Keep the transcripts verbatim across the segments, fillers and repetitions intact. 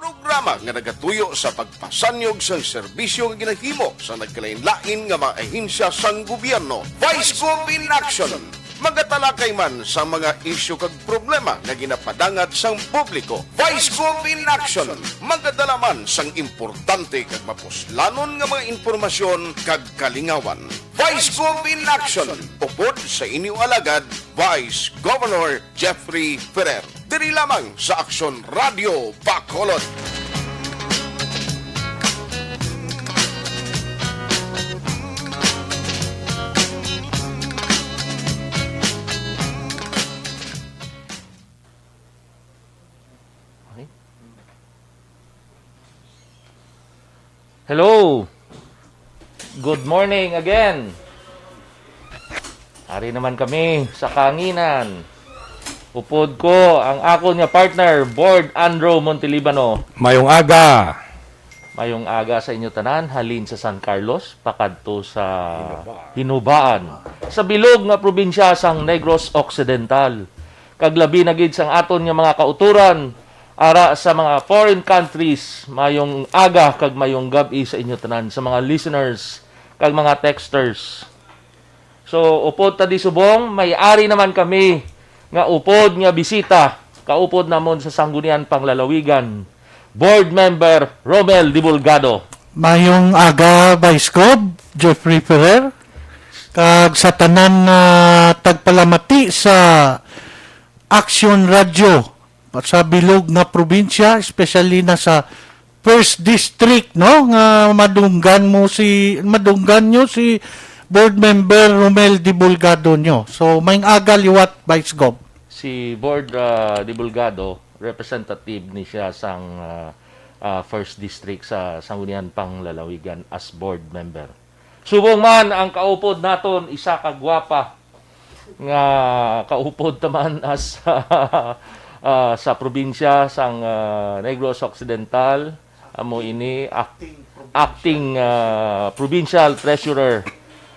Programa nga nagatuyo sa pagpasanyog sang serbisyo nga ginahimo sa nagkalain-lain nga mga ahensya sang gobyerno. Vice Gov in Action. Magatalakay man sa mga isyu kag problema nga ginapadangat sang publiko. Vice Gov in Action. Magadala man sang importante kag mapuslanon nga mga impormasyon kag kalingawan. Vice Gov in Action. Upod sa inyo alagad, Vice Governor Jeffrey Ferrer. Diri lamang sa Aksyon Radio Bacolod. Okay. Hello. Good morning again. Ari naman kami sa kanginan. Upod ko ang akon nga partner, Board Andrew Montelibano. Mayong aga. Mayong aga sa inyo tanan, halin sa San Carlos pakadto sa Hinubaan, sa bilog nga probinsya sang Negros Occidental, kag labi na gid sang aton nga mga kautoran ara sa mga foreign countries. Mayong aga kag mayong gab-i sa inyo tanan, sa mga listeners kag mga texters. So, upod ta di subong, may ari naman kami nga upod nga bisita, kaupod namon sa Sangguniang Panglalawigan, Board Member Romel Dibulgado. Mayong aga, Vice Gov Jeffrey Ferrer, kag sa tanan nga tagpalamati sa Aksyon Radio sa bilog nga probinsya, especially na sa First District, no, nga madunggan mo si, madunggan nyo si Board Member Romel Dibulgado nyo. So, mayong aga liwat, Vice Gov. Si Board, ah, Dibulgado, representative ni siya sang, ah, ah, First District sa Sangguniang Panglalawigan as board member. Subong man ang kaupod naton, isa ka gwapa nga kaupod ta man as, ah, sa probinsya sang, ah, Negros Occidental, amo ini, ak-, acting, ah, provincial treasurer,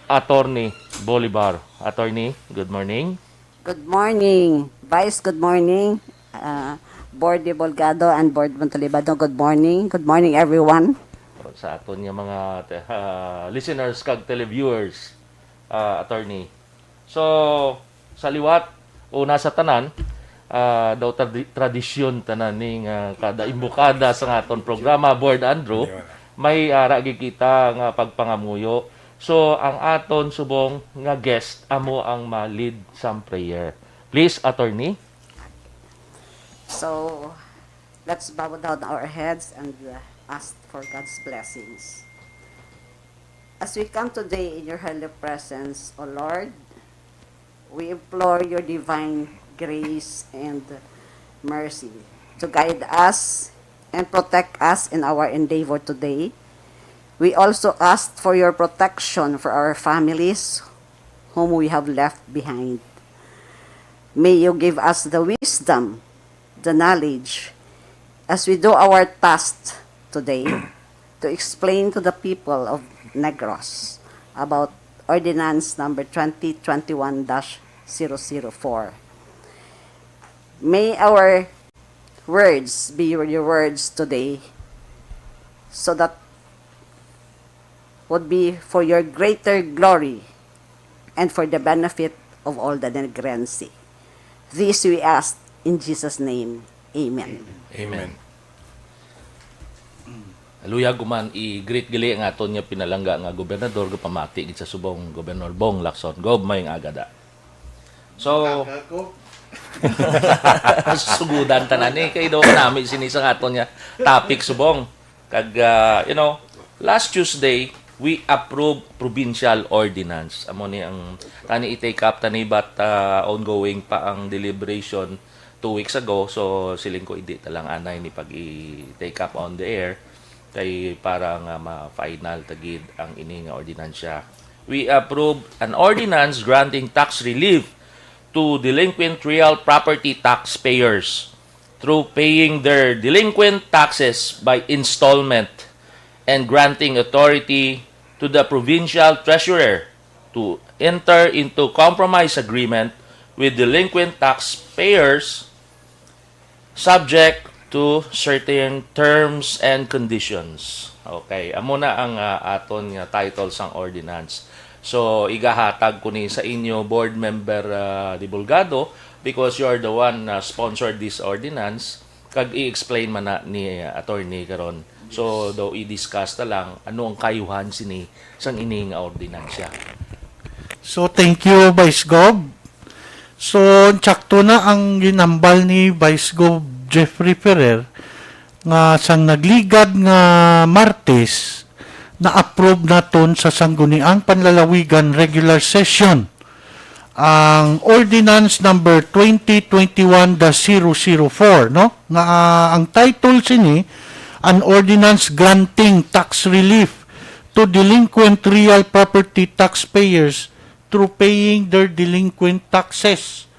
Attorney Bolivar. Attorney, good morning. Good morning, Vice. Good morning, uh, Board Dibulgado and Board Montalibano. Good morning. Good morning, everyone. Sa aton nga mga te-, ah, listeners kag televiewers, ah, Attorney. So, sa liwat, una sa tanan, ah, daw tradi-, tradisyon tanan ni nga kada imbukada sa aton programa, Board Andrew, may ara gid kita nga pagpangamuyo. So, ang aton subong nga guest amo ang ma-lead sang prayer. Please, Attorney. So, let's bow down our heads and, uh, ask for God's blessings. As we come today in your holy presence, O Lord, we implore your divine grace and mercy to guide us and protect us in our endeavor today. We also ask for your protection for our families whom we have left behind. May you give us the wisdom, the knowledge, as we do our task today, to explain to the people of Negros about Ordinance Number twenty twenty-one dash zero zero four. May our words be your, your words today, so that would be for your greater glory and for the benefit of all the Negrense. This we ask in Jesus' name. Amen. Amen. Luyag ko man i-greet gali ang aton nga pinalangga nga gobernador, gapamati gid sa subong, Gobernador Bong Lacson. Gob, mayong aga da. So, sugudan tanan ni, kay daw nami sini sa aton nga topic subong. Kag, ah, you know, last Tuesday, we approved provincial ordinance. Amo ni ang tani i-take up tani, but, ah, ongoing pa ang deliberation two weeks ago. So, siling ko, hindi ta lang anay ni pag-i-take up on the air. Kay para nga ma-final ta gid ang ini nga ordinansya. We approved an ordinance granting tax relief to delinquent real property taxpayers through paying their delinquent taxes by installment and granting authority to the provincial treasurer to enter into compromise agreement with delinquent taxpayers subject to certain terms and conditions. Okay, amo na ang, ah, aton nga title sang ordinance. So, igahatag ko ni sa inyo, Board Member, ah, Divulgado, because you are the one na sponsored this ordinance, kag i-explain man na ni, ah, Attorney karon. So, daw i-discuss na lang ano ang kaayuhan sini sang ini nga ordinansya. So, thank you, Vice Gov. So, tsakto na ang ginambal ni Vice Gov Jeffrey Ferrer nga sang nagligad nga Martes, na-approve naton sa Sangguniang Panlalawigan regular session ang Ordinance Number twenty twenty-one dash zero zero four, no? Nga, ah, ang title sini, an ordinance granting tax relief to delinquent real property taxpayers through paying their delinquent taxes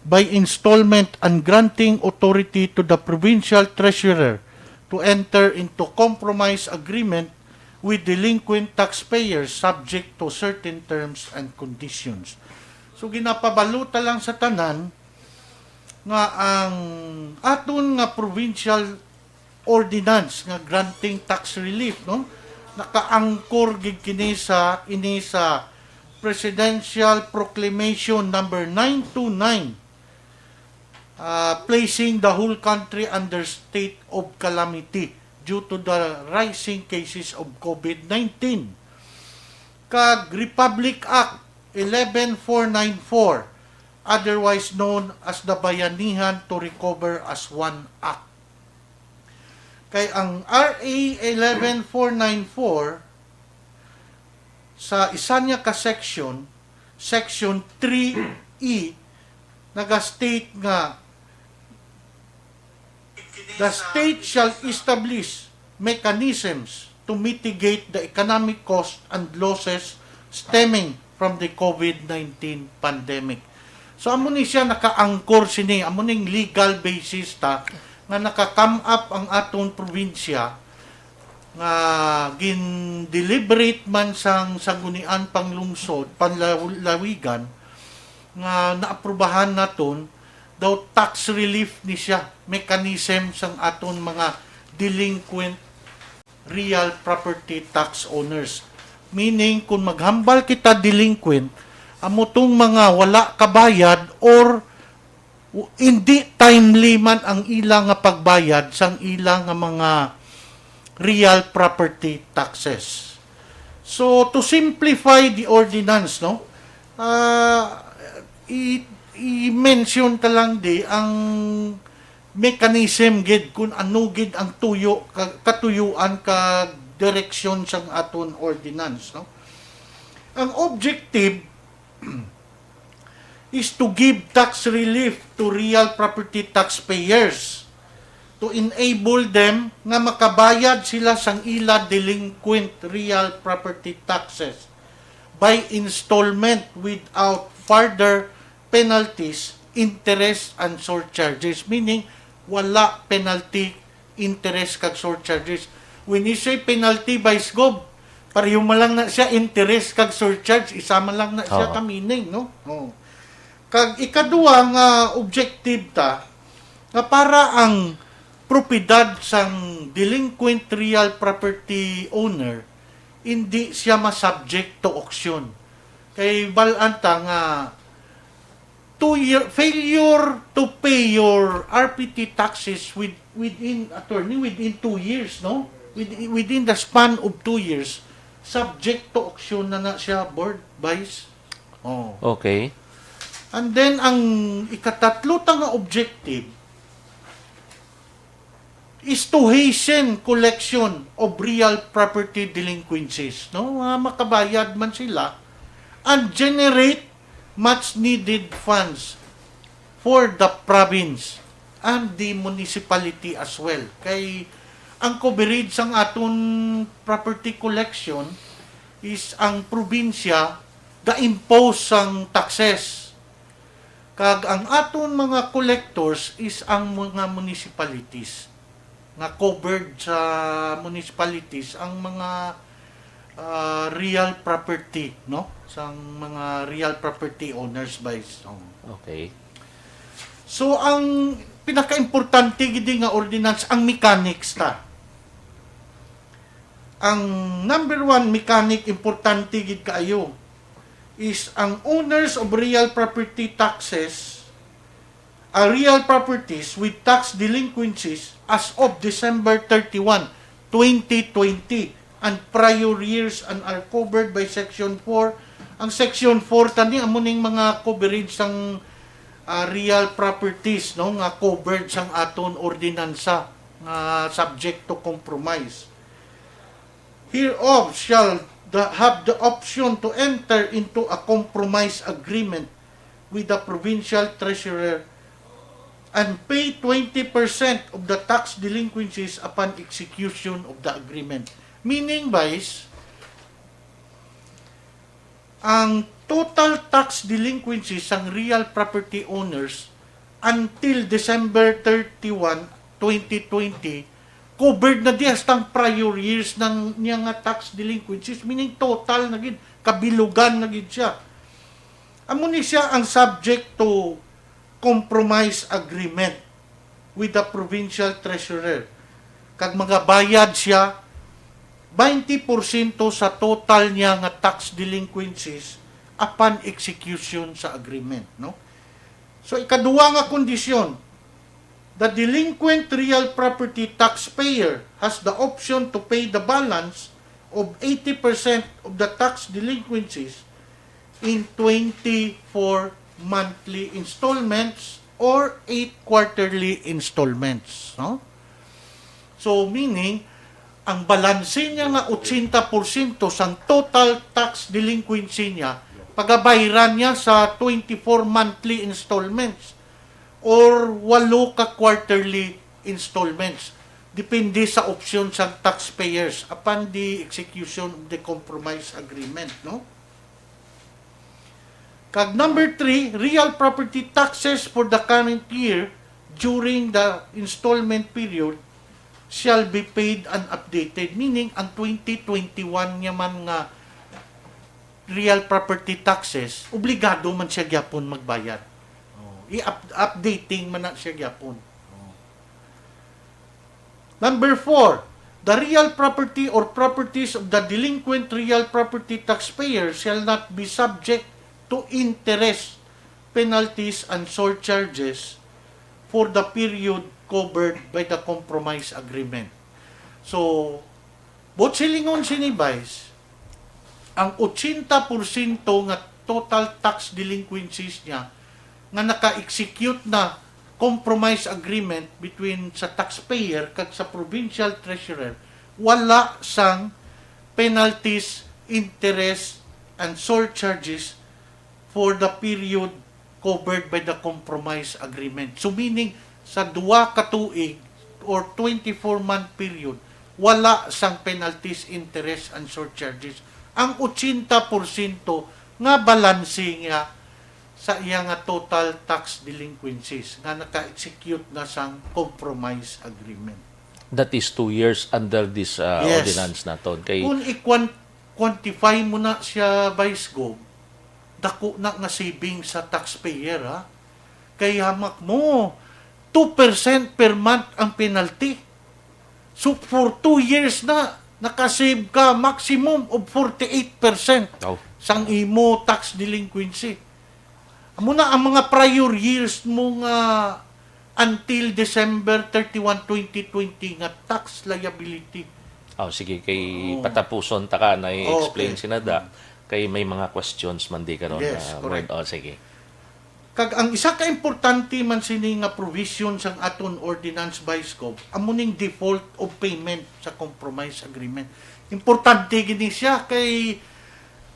by installment and granting authority to the provincial treasurer to enter into compromise agreement with delinquent taxpayers subject to certain terms and conditions. So, ginapabalo ta lang sa tanan nga ang aton nga provincial ordinance nga granting tax relief, no? Nakaangkor gid kini sa, ini sa Presidential Proclamation Number nine two nine, ah, placing the whole country under state of calamity due to the rising cases of COVID nineteen, kag Republic Act eleven four nine four, otherwise known as the Bayanihan to Recover as One Act. Kay ang R A eleven four nine four, sa isa niya ka section, section three E, naga-state nga the state shall establish mechanisms to mitigate the economic cost and losses stemming from the COVID nineteen pandemic. So, amo ni siya nakaangkor sini, amo ning legal basis ta nga naka-come up ang aton probinsya nga gin-deliberate man sang Sangguniang Panglungsod, Panlawigan, nga naaprubahan naton, daw tax relief ni siya, mechanism sang aton mga delinquent real property tax owners. Meaning, kung maghambal kita delinquent, amo tong mga wala kabayad or w-, hindi timely man ang ila nga pagbayad sang ila nga mga real property taxes. So, to simplify the ordinance, no, ah, i-, i-mention ta lang di ang mechanism gid kung ano gid ang tuyo, ka-, katuyuan ka direksyon sang aton ordinance, no? Ang objective is to give tax relief to real property taxpayers to enable them nga makabayad sila sang ila delinquent real property taxes by installment without further penalties, interest, and surcharges. Meaning, wala penalty, interest, kag surcharges. When you say penalty, Vice Gov, pareho man lang na siya, interest kag surcharge, isa man lang na siya Oo. ka meaning, no? Oh. Kag ikaduha nga objective ta, nga para ang propiedad sang delinquent real property owner hindi siya ma-subject to auction. Kay bal-an ta nga two year, failure to pay your R P T taxes with, within, attorney, within two years, no? Within, within the span of two years, subject to auction na na siya, Board, Vice. Oh. Okay. And then, ang ikatatlo ta nga objective is to hasten collection of real property delinquencies, no? Nga makabayad man sila and generate much needed funds for the province and the municipality as well. Kay ang coverage sang aton property collection is ang probinsya ga-impose sang taxes. Kag ang aton mga collectors is ang mga municipalities nga covered sa municipalities ang mga, ah, real property, no? Sang mga real property owners, Vice. Oh. Okay. So, ang Pinakaimportante gid nga ordinance ang mechanics ta. Ang number one mechanic, importante gid kaayo, is ang owners of real property taxes, uh, real properties with tax delinquencies as of December thirty-one, twenty twenty, and prior years and are covered by Section four. Ang Section four tani amo ning mga coverage sang, ah, real properties, no, nga covered sang aton ordinansa nga subject to compromise. Hereof shall the, have the option to enter into a compromise agreement with the provincial treasurer and pay twenty percent of the tax delinquencies upon execution of the agreement. Meaning, Vice, ang total tax delinquencies sang real property owners until December thirty-one, twenty twenty, covered na di hasta ang prior years ng niya nga tax delinquencies, meaning total na gid, kabilugan na gid siya. Amo ni siya ang subject to compromise agreement with the provincial treasurer, kag magabayad siya twenty porsyento sa total niya nga tax delinquencies upon execution sa agreement, no? So, ikaduha nga kondisyon, the delinquent real property taxpayer has the option to pay the balance of eighty percent of the tax delinquencies in twenty-four monthly installments or eight quarterly installments, no? So, meaning, ang balanse niya nga eighty percent sang total tax delinquency niya, pagabayran niya sa twenty-four monthly installments or walo ka quarterly installments. Depende sa opsyon sang taxpayers upon the execution of the compromise agreement, no? Kag number three, real property taxes for the current year during the installment period shall be paid and updated. Meaning, ang twenty twenty-one niya man nga real property taxes, obligado man siya gyapon magbayad. Oh, i-up-, updating man na siya gyapon. Oh. Number four, the real property or properties of the delinquent real property taxpayer shall not be subject to interest, penalties, and surcharges for the period covered by the compromise agreement. So, buot silingon sini, Vice, ang eighty percent nga total tax delinquencies niya nga naka-execute na compromise agreement between sa taxpayer kag sa provincial treasurer, wala sang penalties, interest, and surcharges for the period covered by the compromise agreement. So, meaning, sa duha ka tuig or twenty-four month period, wala sang penalties, interest, and surcharges ang eighty percent nga balanse nga sa iya nga total tax delinquencies nga naka-execute na sang compromise agreement. That is two years under this, uh, Yes. ordinance naton. Kay Kung i-quan-, quantify mo na siya, Vice Gov, dako na nga saving sa taxpayer, ha? Kay hamak mo, two percent per month ang penalty. So, for two years na, nakasave ka maximum of forty-eight percent Oh. sang imo tax delinquency. Amo na ang mga prior years mo nga until December thirty-one, twenty twenty nga tax liability. Oh, sige, kay Oo. patapuson ta ka na i-explain Okay. sina da, kay may mga questions man di karon, Yes, ah, correct. Ward. Oh, sige. Kag ang isa ka importante man sini nga provision sang aton ordinance, Vice Gov, amo ning default of payment sa compromise agreement. Importante gini siya kay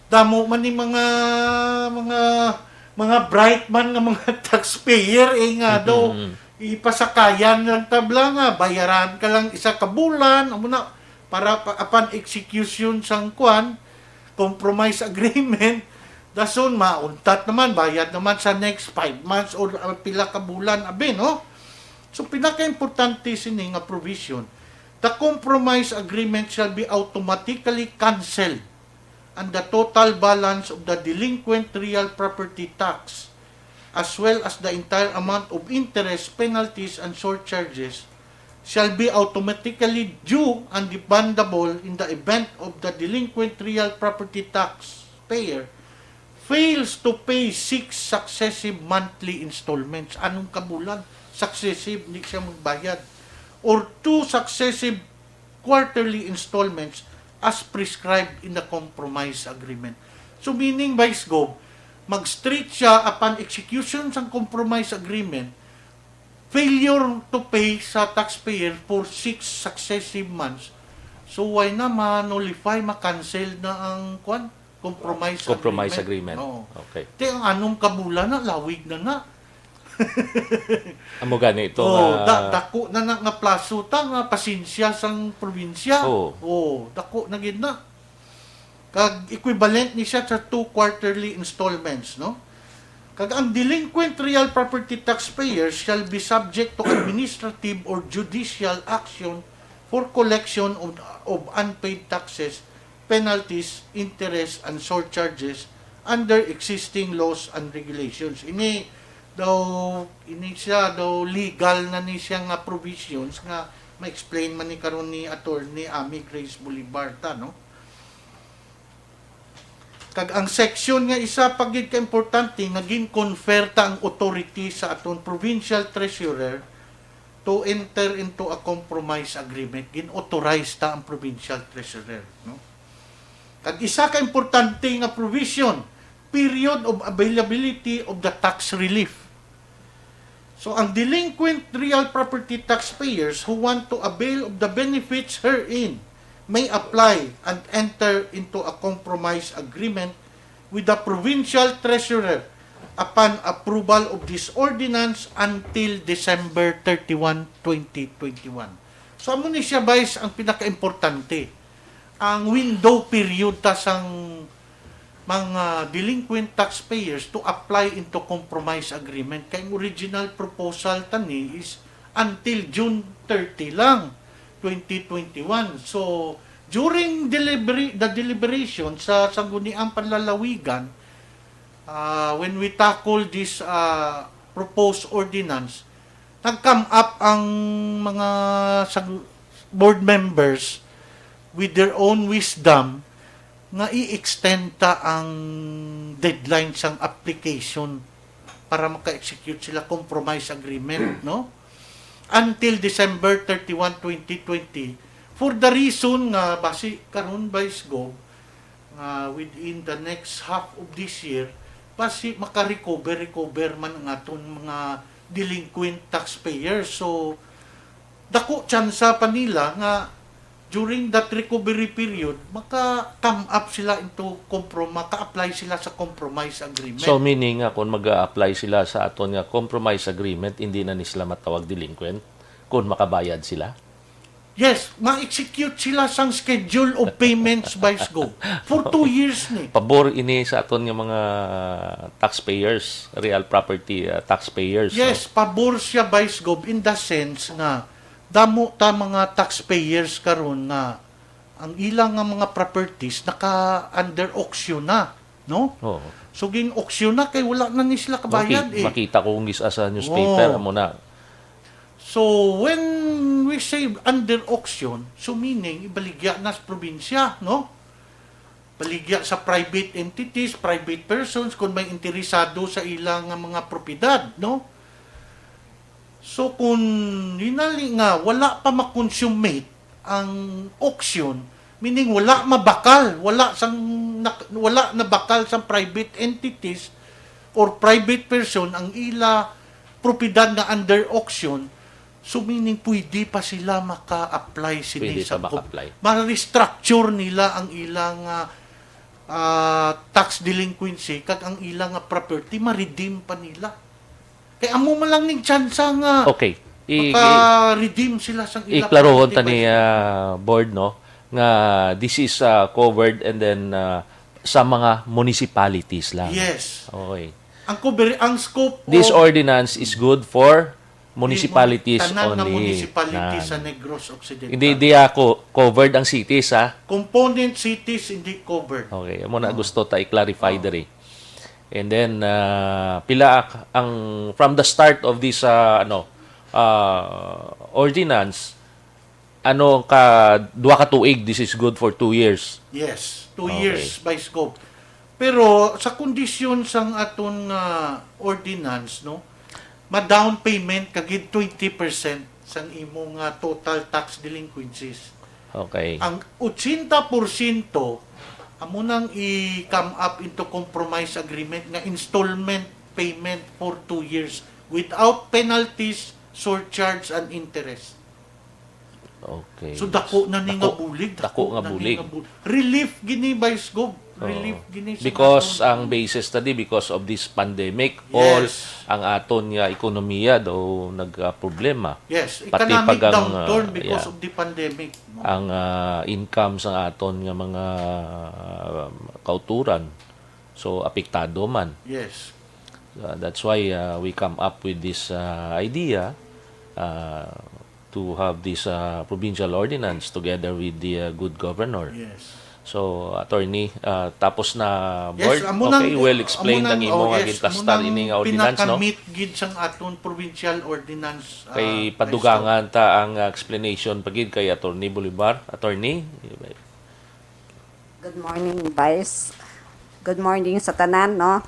damo man ni mga, mga, mga bright man nga mga taxpayer, eh, nga daw Mm-hmm. ipasakayan lang tabla nga bayaran ka lang isa ka bulan, amo na, para pa, upon execution sang kwan, compromise agreement, dason mauntat naman, bayad naman sa next five months or, uh, pila ka bulan, abi, no? So, pinakaimportante sini nga provision, the compromise agreement shall be automatically canceled and the total balance of the delinquent real property tax as well as the entire amount of interest, penalties, and surcharges, shall be automatically due and refundable in the event of the delinquent real property taxpayer fails to pay six successive monthly installments. Anom ka bulan, successive, hindi siya magbayad. Or two successive quarterly installments as prescribed in the compromise agreement. So, meaning, Vice Gov, mag-straight siya upon execution sang compromise agreement, failure to pay sa taxpayer for six successive months. So, why na ma-nullify, ma-cancel na ang, kwan, compromise Compromise agreement? agreement. Oo. Okay. Te, ang anom ka bulan na, lawig na na. Amo gani ito Oh, nga da-, dako na na nga plaso ta nga pasensya sang probinsya. Oo. Oh, dako na gid na. Kag equivalent ni siya sa two quarterly installments, no? Kag ang delinquent real property taxpayers shall be subject to administrative or judicial action for collection of, of unpaid taxes, penalties, interest, and surcharges under existing laws and regulations. Ini daw, ini siya daw legal na ni siya nga provisions nga ma-explain man ni karon ni Attorney Amy Grace Bolivar ta, no? Kag ang section nga isa pa gid ka importante nga gin-confer ta ang authority sa aton provincial treasurer to enter into a compromise agreement. Gin-authorize ta ang provincial treasurer, no? Kag isa ka importante nga provision, period of availability of the tax relief. So, ang delinquent real property taxpayers who want to avail of the benefits herein may apply and enter into a compromise agreement with the provincial treasurer upon approval of this ordinance until December thirty-one, twenty twenty-one. So, amo ni siya, Vice, ang pinakaimportante. Ang window period ta sang mga delinquent taxpayers to apply into compromise agreement. Kay ang original proposal tani is until June thirty lang, twenty twenty-one. So, during deliberate, the deliberation sa Sangguniang Panlalawigan, ah, when we tackle this, ah, proposed ordinance, nag-come up ang mga sag-, board members with their own wisdom nga i-extend ta ang deadline sang application para maka-execute sila compromise agreement, no? Until December thirty-one, twenty twenty, for the reason nga basi karon, Vice Gov, nga within the next half of this year, basi maka-recover, recover man ang aton mga delinquent taxpayers. So, dako tsansa pa nila nga during that recovery period, maka-come up sila into comprom-, maka-apply sila sa compromise agreement. So, meaning nga kung mag-a-apply sila sa aton nga compromise agreement, hindi na ni sila matawag delinquent kung makabayad sila? Yes, ma-execute sila sang schedule of payments, Vice Gov. For two years ni. Pabor ini sa aton nga mga taxpayers, real property, uh, taxpayers, Yes, no? Pabor siya, Vice Gov, in the sense nga damo ta mga taxpayers karon nga ang ilang nga mga properties naka under auction na, no? Oo. So, gin-auction na kay wala na ni sila kabayad. Maki-, eh. Makita ko kung gis-, sa newspaper, Oo. Amo na. So, when we say under auction, so meaning, ibaligya na sa probinsya, no? Baligya sa private entities, private persons, kung may interesado sa ilang nga mga propiedad, no? So, kung hinali nga wala pa ma-consummate ang auction, meaning wala mabakal, wala sang nak-, wala nabakal sang private entities or private person ang ila propiedad nga under auction, so meaning pwede pa sila maka-apply sini Pwede sa pa gov-, maka-apply. ma-restructure nila ang ilang, ah, ah, tax delinquency kag ang ilang nga property ma-redeem pa nila. Kay amo man lang ning tsansa nga Okay. I-, i-, maka-redeem sila sang ila iklarohon property ta ni, by ah, board, no, nga this is, ah, covered and then, ah, sa mga municipalities lang. Yes. Okay. Ang cover-, ang scope This of ordinance is good for municipalities tanan nga only. municipality Nan. sa Negros Occidental. Hindi, di ako covered ang cities, ha? Component cities hindi covered. Okay, amo na Oh. gusto ta i-clarify Oh. diri. And then, ah, pila ak-, ang, from the start of this, ah, ano, ah, ordinance, ano ka, duha ka tuig, this is good for two years. Yes, two Okay. years, Vice Gov. Pero sa kondisyon sang aton nga ordinance, no, ma-down payment ka gid twenty percent sang imo nga total tax delinquencies. Okay. Ang eighty percent amo nang i-come up into compromise agreement nga installment payment for two years without penalties, surcharge, and interest. Okay. So, dako na ni nga Dako, bulig, dako dako nga na ni bulig. nga bu-, relief gini, Vice Gov. Oo. Relief gini sa Because naton. ang basis study, because of this pandemic, Yes. all ang aton nga ekonomiya daw nagproblema. Yes, Pati economic pag ang, downturn ah, because yeah. of the pandemic, no? Ang, ah, income sa aton nga mga, ah, kauturan, so apektado man. Yes. Uh, that's why, uh, we come up with this, uh, idea, uh, to have this, uh, provincial ordinance together with the, uh, good governor. Yes. So, attorney, uh, tapos na Yes, board. amo nang, Okay, well explained amo ang nang, imo oh, nga yes, ginplastar amo nang ini nga ordinance, no? pinakamit gid sang aton provincial ordinance, Kay ah, padugangan ta ang, uh, explanation pa gid kay Attorney Bolivar. Attorney? Good morning, Vice. Good morning sa tanan, no?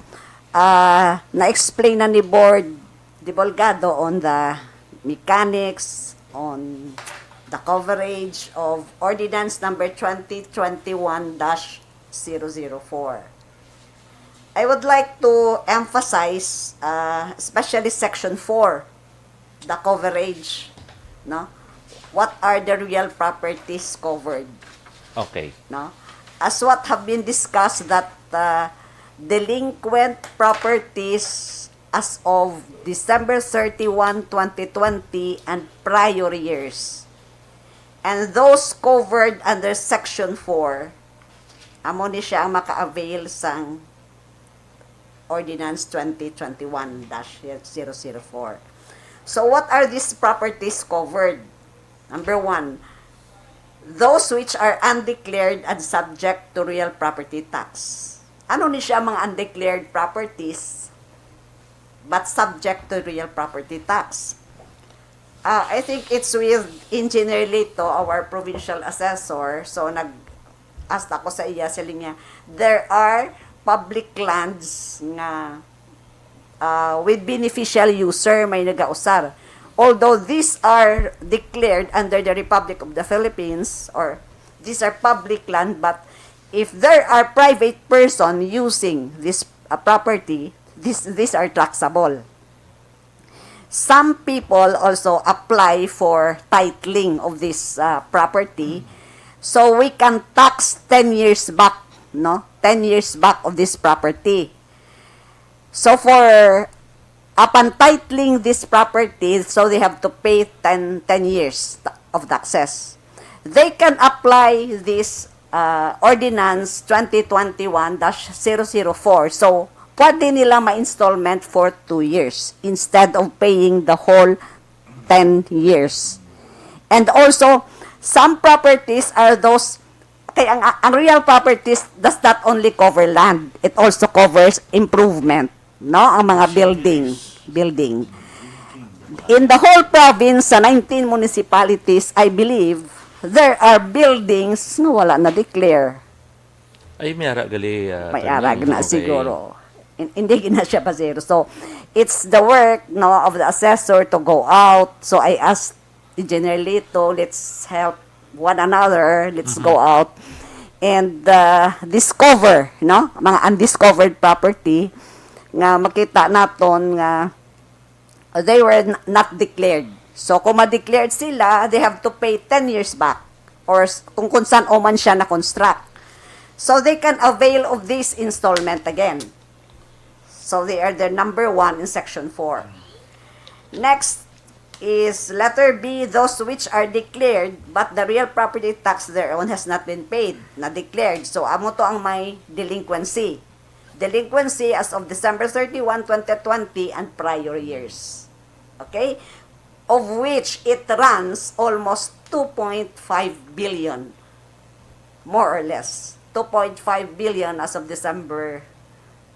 Ah, na-explain na ni Board Divulgado on the mechanics, on the coverage of Ordinance Number twenty twenty-one dash zero zero four. I would like to emphasize, uh, especially Section four, the coverage, no? What are the real properties covered? Okay. No? As what have been discussed that, uh, delinquent properties as of December thirty-one, twenty twenty and prior years. And those covered under Section four, amo ni siya ang maka-avail sang Ordinance twenty twenty-one dash zero zero four. So, what are these properties covered? Number one, those which are undeclared and subject to real property tax. Ano ni siya mga undeclared properties but subject to real property tax? Ah, I think it's with Engineer Lito, our provincial assessor. So, nag-ask ako sa iya, siling niya, there are public lands nga, ah, with beneficial user may nagausar. Although these are declared under the Republic of the Philippines, or these are public land, but if there are private person using this, ah, property, this, these are taxable. Some people also apply for titling of this, uh, property. So we can tax ten years back, no? Ten years back of this property. So for, upon titling this property, so they have to pay ten, ten years ta-, of taxes. They can apply this, uh, Ordinance twenty twenty-one dash zero zero four. So, pwede nila ma-installment for two years instead of paying the whole ten years. And also, some properties are those, kay ang, ang real properties does not only cover land, it also covers improvement, no? Ang mga building, building. In the whole province, sa nineteen municipalities, I believe, there are buildings nga wala na-declare. Ay, may ara gali, ah, May attorney. Arag na Okay. siguro. Hin-, hindi na siya basero. So, it's the work, no, of the assessor to go out. So, I asked Engineer Lito, let's help one another. Let's Mhm. go out and, uh, discover, no, mga undiscovered property nga makita naton nga they were n-, not declared. So, kung ma-declared sila, they have to pay ten years back or s-, kung, kung saan o man siya na-construct. So, they can avail of this installment again. So, they are the number one in Section four. Next is letter B, those which are declared but the real property tax thereon has not been paid, na-declared. So, amo to ang may delinquency. Delinquency as of December thirty-one, twenty twenty and prior years. Okay? Of which it runs almost two point five billion, more or less. Two point five billion as of December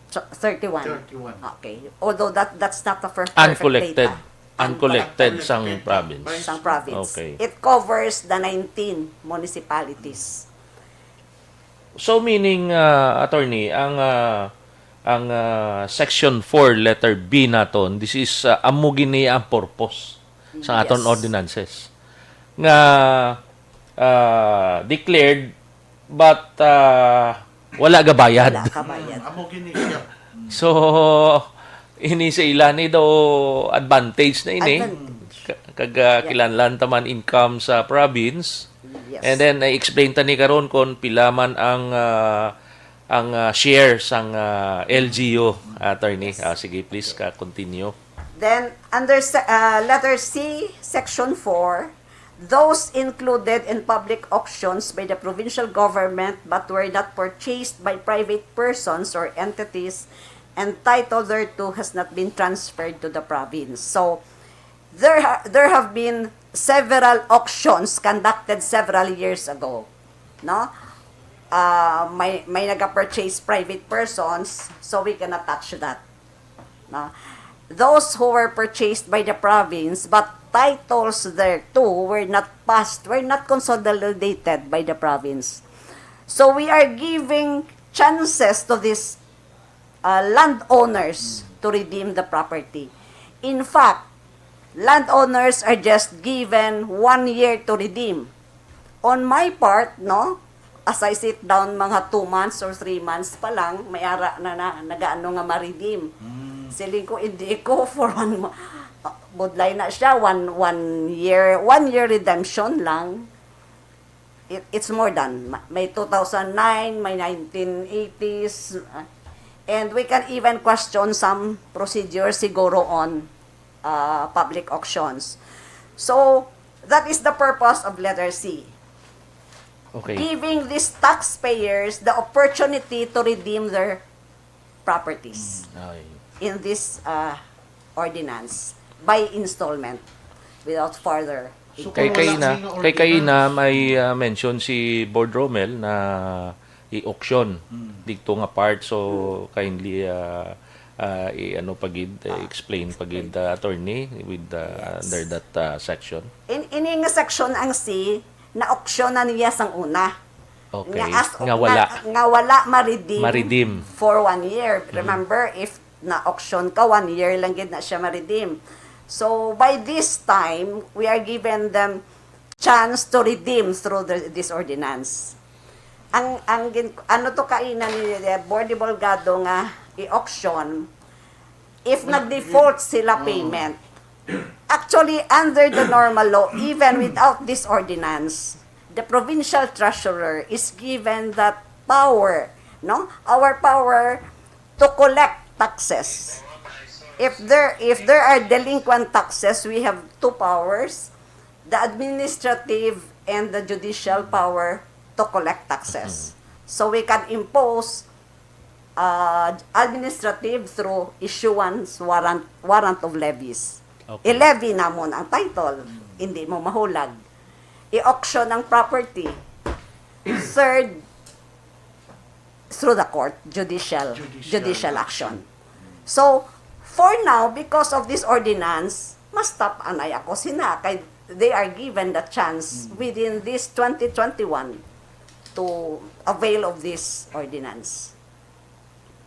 So, thirty-one. Thirty-one. Okay. Although that that's not the first perfect Uncollected. data. Uncollected Uncollected sang by province. Sang province. Okay. It covers the nineteen municipalities. So meaning, uh, attorney, ang uh, ang uh, section four letter B naton, this is uh, amo gini ang purpose sa aton Yes. ordinances nga uh, declared but uh, wala gabayad. Wala ka bayad. Amo gini siya. So ini sa ila ni daw advantage na ini. Advan- Ka- Kag uh, kilanlan taman income sa province. Yes. And then I-explain ta ni karon kung pila man ang uh, ang uh, share sang uh, L G U, attorney. Ah, sige, please ka continue. Then, under se- uh, letter C, section four, those included in public auctions by the provincial government but were not purchased by private persons or entities entitled thereto has not been transferred to the province. So, there ha- there have been several auctions conducted several years ago, no? Uh, may may nag-purchase private persons, so we cannot touch that. No? Those who were purchased by the province but titles thereto were not passed, were not consolidated by the province. So we are giving chances to these uh, landowners to redeem the property. In fact, landowners are just given one year to redeem. On my part, no, as I sit down, mga two months or three months pa lang, may ara na, na nagaano nga ma-redeem. Siling ko, hindi ko for one mo-, budlay na siya, one, one year, one year redemption lang. It, it's more than, ma- may two thousand nine, may nineteen eighties, uh, and we can even question some procedure siguro on uh, public auctions. So, that is the purpose of letter C. Okay. Giving these taxpayers the opportunity to redeem their properties Ay. in this uh, ordinance by installment without further. So, Kay kung kay wala na, nga kay kay na ordinance, may uh, mention si Board Romel na i-auction dito nga part, so kindly uh, uh, i-ano pa gid, uh, explain pa gid, uh, attorney, with uh, Yes. under that uh, section. In ini nga section ang C, na-auction na niya sang una. Okay. Nga, as, Nga wala. Nga, nga wala ma-redeem, Ma-redeem. For one year. Remember, if na-auction ka, one year lang gid na siya ma-redeem. So, by this time, we are given them chance to redeem through the, this ordinance. Ang ang gin, ano to kaina ni eh, Board de Bolgado nga i-auction if nag-default sila payment? Actually, under the normal law, even without this ordinance, the provincial treasurer is given that power, no? Our power to collect taxes. If there if there are delinquent taxes, we have two powers, the administrative and the judicial power to collect taxes. So we can impose uh, administrative through issuance warrant warrant of levies. Okay. I-levy namon ang title, hindi mo mahulag. I-auction ang property. Third, through the court, judicial Judicial judicial action. So, for now, because of this ordinance, ma-stop anay ako sina kay they are given the chance within this twenty twenty-one to avail of this ordinance.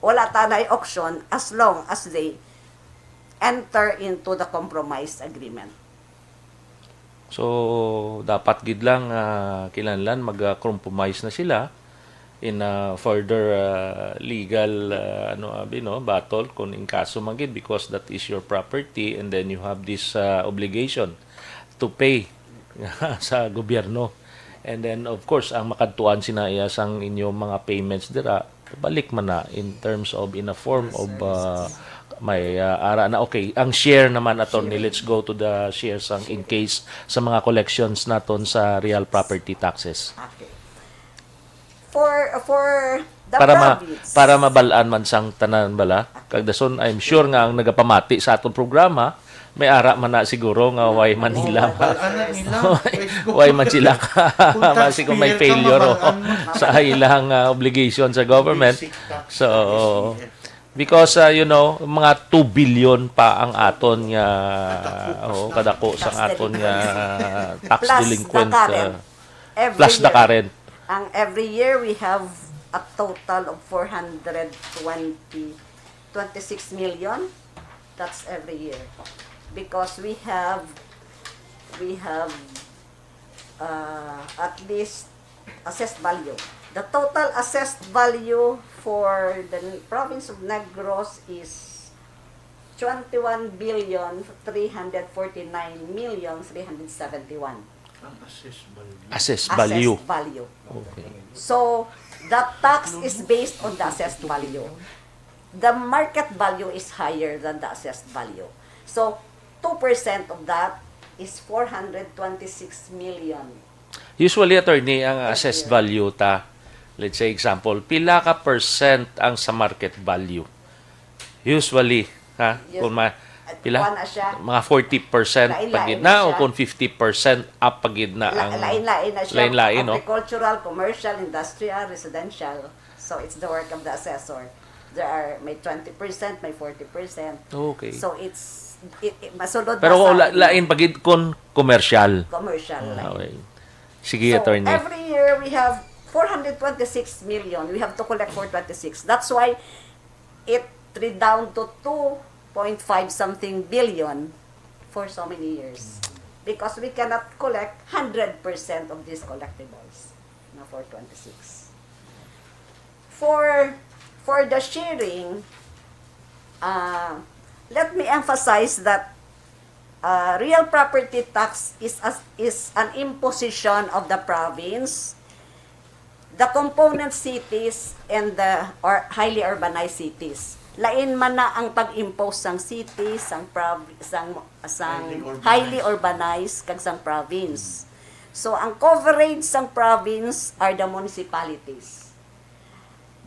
Wala ta na auction as long as they enter into the compromise agreement. So dapat gid lang uh, kinahanglan mag-compromise na sila in a further uh, legal uh, ano abi no battle kung in kaso man gid, because that is your property and then you have this uh, obligation to pay sa gobyerno. And then of course ang makadtuan sina iya sang inyo mga payments dira balik man na in terms of in a form of uh, may uh, ara na. Okay, ang share naman, attorney, let's go to the share sang in case sa mga collections naton sa real property taxes. Okay. For for the Para ma, province. Para mabalaan man sang tanan bala, kag dason I'm sure nga ang nagapamati sa atong programa may ara man na siguro nga why Manila. Wala na nila. Why man sila ka Kung basi kung may taxpayer ka, failure, oh, mabalaan man. Sa ilang uh, obligation sa government. Basic tax So sa S P F. Because, uh, you know, mga two billion pa ang aton nga, oh, kadako sang aton nga tax delinquent, uh, plus the current. Ang every year, we have a total of four hundred twenty, twenty-six million. That's every year. Because we have, we have uh, at least assessed value. The total assessed value for the province of Negros is twenty-one billion three hundred forty-nine million three hundred seventy-one. Ang assessed value. Assessed value. Assessed value. Okay. So, the tax is based on the assessed value. The market value is higher than the assessed value. So, two percent of that is four hundred twenty-six million. Usually, attorney, ang assessed value ta, let's say example, pila ka percent ang sa market value? Usually, ha? Yes. Kung ma, At pila? kuwan na siya. Mga forty percent Lain-lain pa gid na na o siya. kung fifty percent up pa gid na La- ang lain-lain na siya. Lain-lain, no? Agricultural, commercial, industrial, residential. So it's the work of the assessor. There are may twenty percent, may forty percent. Okay. So it's it, it, masulod Pero na sa la, lain pa gid kung commercial. Commercial Ah, line. Okay. Sige, So, attorney. Every year we have four hundred twenty-six million. We have to collect four twenty-six. That's why it read down to two point five something billion for so many years. Because we cannot collect hundred percent of these collectibles na four twenty-six. For for the sharing, uh, let me emphasize that uh, real property tax is as, is an imposition of the province, the component cities, and the or highly urbanized cities. Lain man na ang pag-impose sang city, sang prov- sang sang Highly urbanized. Highly urbanized kag sang province. So ang coverage sang province are the municipalities.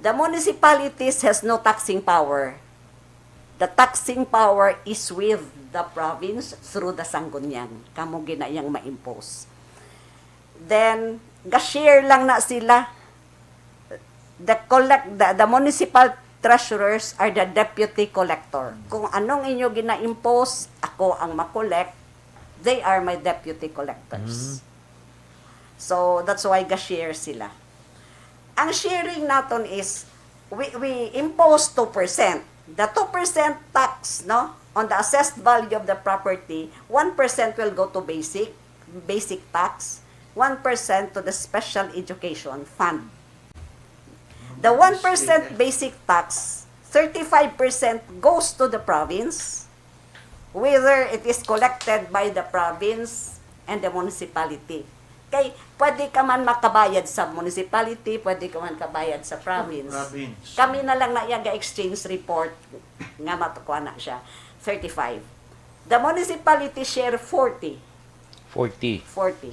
The municipalities has no taxing power. The taxing power is with the province through the Sangguniang. Kamo gina iyang ma-impose. Then, ga-share lang na sila. The collect the, the municipal treasurers are the deputy collector. Kung anong inyo gina-impose, ako ang ma-collect. They are my deputy collectors. So, that's why ga-share sila. Ang sharing naton is we, we impose two percent. The two percent tax, no, on the assessed value of the property, one percent will go to basic, basic tax, one percent to the special education fund. The one percent basic tax, thirty-five percent goes to the province, whether it is collected by the province and the municipality. Kay pwede ka man makabayad sa municipality, pwede ka man kabayad sa province. Province. Kami na lang na iya ga-exchange report nga matukuha na siya. Thirty-five. The municipality share forty. Forty. Forty.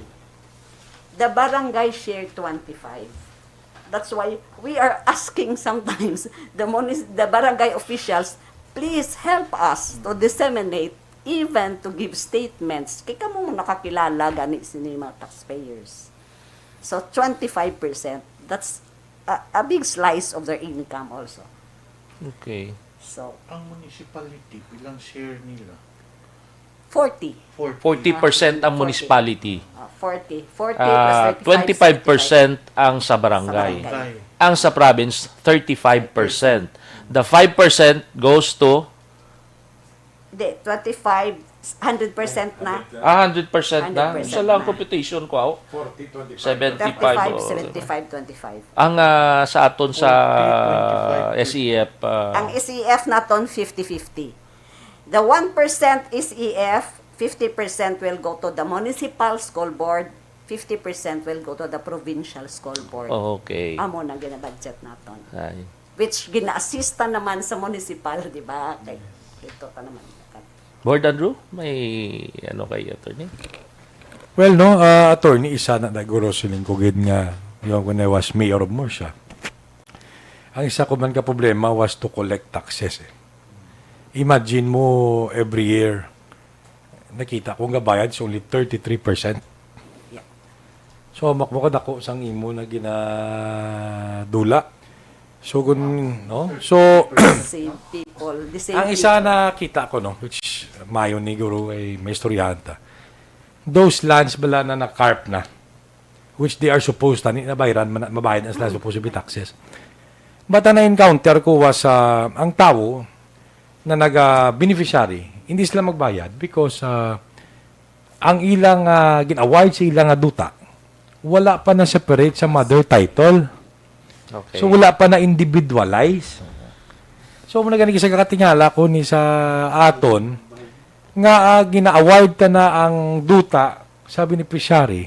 The barangay share twenty-five. That's why we are asking sometimes the munis- the barangay officials, please help us to disseminate, even to give statements. Kay kamo nakakilala gani sini mga taxpayers. So, twenty-five percent, that's a, a big slice of their income also. Okay. So, Ang municipality, pilang share nila? forty. Forty. Forty percent ang Forty. Municipality. Ah, forty. Forty plus Ah, thirty-five, twenty-five percent ang sa Sa barangay. barangay. Ang sa province, thirty-five percent. The five percent goes to Di, twenty-five, hundred percent na. Ah, hundred percent na. Hundred percent Sa lang na. computation ko, aw. Forty, twenty-five. Seventy-five. Thirty-five, Oo. seventy-five, twenty-five. Ang ah, sa aton sa Forty, twenty-five. S E F, ah, Ang S E F naton, fifty fifty. The one percent S E F, fifty percent will go to the municipal school board, fifty percent will go to the provincial school board. Okay. Amo na ginabudget naton. Ay. Which gina-assista naman sa municipal, di ba? Kay ito pa naman. Board Andrew, may ano kay attorney? Well, no, ah, attorney, isa na naguro siling ko gid nga yung when I was mayor of Murcia. Ang isa ko man ka problema was to collect taxes. Eh. Imagine mo every year nakita ko nga bayad is only thirty-three percent. Yeah. So, makmo kadako sang imo na ginadula. So, gun-, no? So, Same people, the same ang isa people. Nakita ko, no, which mayo ni guro ay may istoryahan ta. Those lands bala na na-carp na, which they are supposed, tani, nabayran, man- mabayad na sila supposed to be taxes. But ang na-encounter ko was, ah, ang tawo na naga-beneficiary, hindi sila magbayad because, ah, ang ilang, ah, gin-award sa ilang, ah, duta, wala pa na-separate sa mother title. Okay. So, wala pa na-individualize. So, muna gani sa kakatingala ko ni sa aton, nga, ah, gina-award ta na ang duta sa beneficiary,